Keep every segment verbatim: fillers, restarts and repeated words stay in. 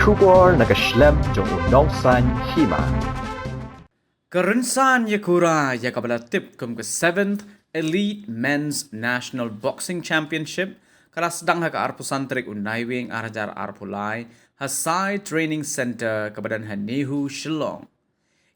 Khubor na ka shlem jong u Nongsaiñ Hima. Ka rynsan ïakura ïa kaba la tip kum ka seventh Elite Men's National Boxing Championship ka la sdang ha ka arphew san tarik u Naiwieng ar hajar arphew lai ha Sai Training Centre kaba don ha NEHU Shillong.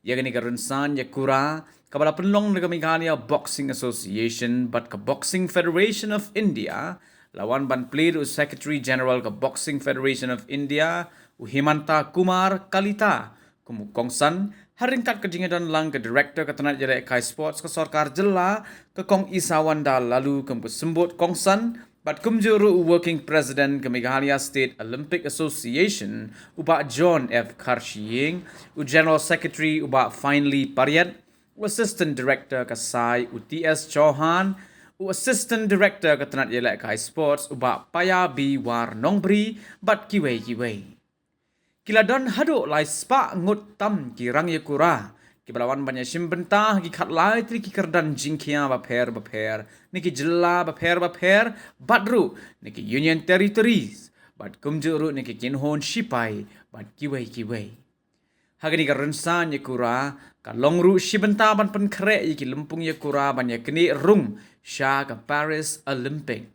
Ïa kane ka rynsan ïakura kaba la pynlong da ka Meghalaya Boxing Association bad ka Boxing Federation of India la wan ban plie da u Secretary General ka Boxing Federation of India, u Himanta Kumar Kalita, kum u kongsan, ha ryngkat ka jingïadon lang ka Director ka tnat ïalehkai sports ka sorkar jylla, ka Kong Isawanda Laloo, kum ka symbud kongsan, bad kumjuh ruh u Working President ka Meghalaya State Olympic Association, u Bah John F Kharshiing, u General Secretary u Bah Finely Pariat, u Assistant Director ka Sai u T S Chauhan, u Assistant Director ka tnat ïalehkai sports u Bah Paya B War Nongbri, bad kiwei kiwei. Ki la don haduh lai spah ngut tam ki rang ïakura kiba la wan ban ïashim bynta ha ki khatlai tylli ki kyrdan jingkhia bapher bapher na ki jylla bapher bapher bad ruh na ki Union Territories bad kumjuh ruh na ki kynhun shipai bad kiwei kiwei. Ha kane ka rynsan ïakura ka long ruh shi bynta ban pynkhreh ïa ki lympung ïakura ban ïaknieh rung sha ka Paris Olympic.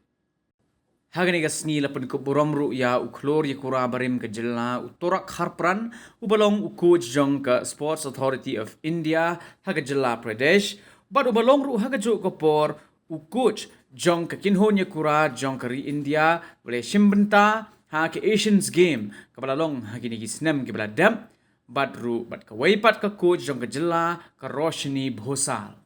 Ha kane ka sngi la pynkup burom ruh ïa u khlur ïakura barim ka jylla u Torak Kharpran, uba long u coach jong ka Sports Authority of India ha ka jylla Pradesh, bad uba long ruh ha kajuh ka por u coach jong ka kynhun ïakura jong ka ri India ba la ïashim bynta ha ka Asians Game kaba la long ha kine ki snem kiba la dep, bad ruh bad kawei pat ka coach jong ka jylla ka Roshni Bhosal.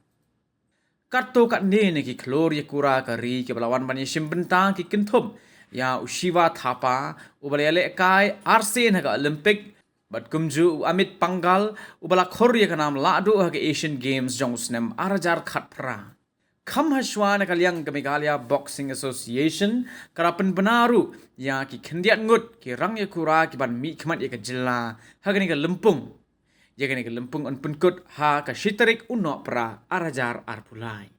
Katto katne na ki khlur ïakura ka ri kiba la wan ban ïashim bynta ki kynthup ïa u Shiva Thapa, uba la ïalehkai arsien ha ka Olympic, bad kumjuh u Amit Panghal, uba la khur ïa ka nam lahduh ha ka Asian Games jong u snem ar hajar khatphra. Kham hashwa na ka liang ka Meghalaya Boxing Association ka la pynbna ruh ïa ki khyndiat ngut ki rang ïakura ki ban mihkhmat ïa ka jylla ha kane ka lympung. Ïa kane ka lympung yn pynkut ha ka shi tarik u Nohprah ar hajar arphew lai.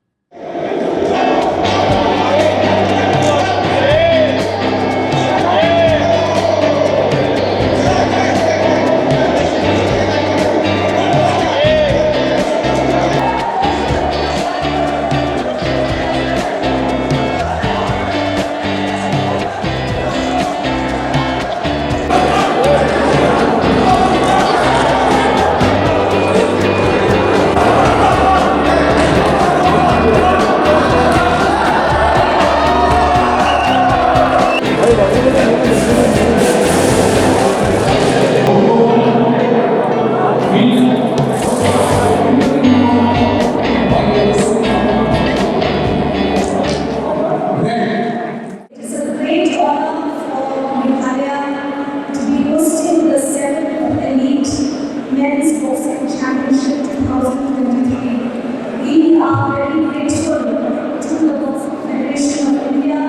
It is a great honor for Meghalaya to be hosting the seventh Elite Men's Boxing Championship two thousand twenty-three. We are very grateful to the Boxing Federation of India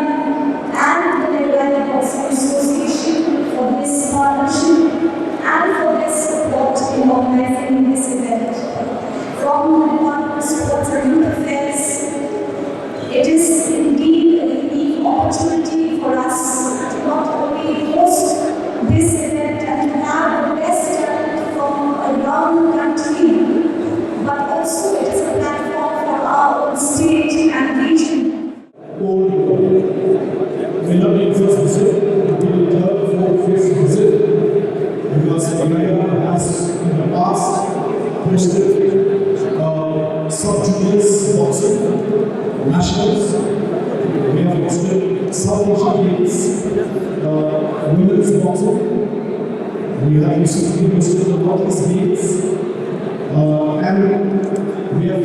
and the Meghalaya Boxing Association for this partnership and for their support in organizing this event. From the Department of Sports and Youth Affairs, it is indeed a unique opportunity for us to not only host this event and to have the best talent from around the country, but also it is a platform for our own state and region. May not be first visit, it will be third, fourth, fifth visit, because Meghalaya has in the past hosted uh, sub-juniors boxing, nationals. We have hosted South Asian Games, uh, women's boxing. We have recently hosted the Northeast Games, uh, and we have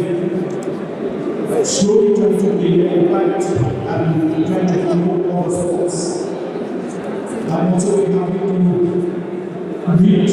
slowly trying to make an impact and trying to promote all the sports. I'm also very happy to greet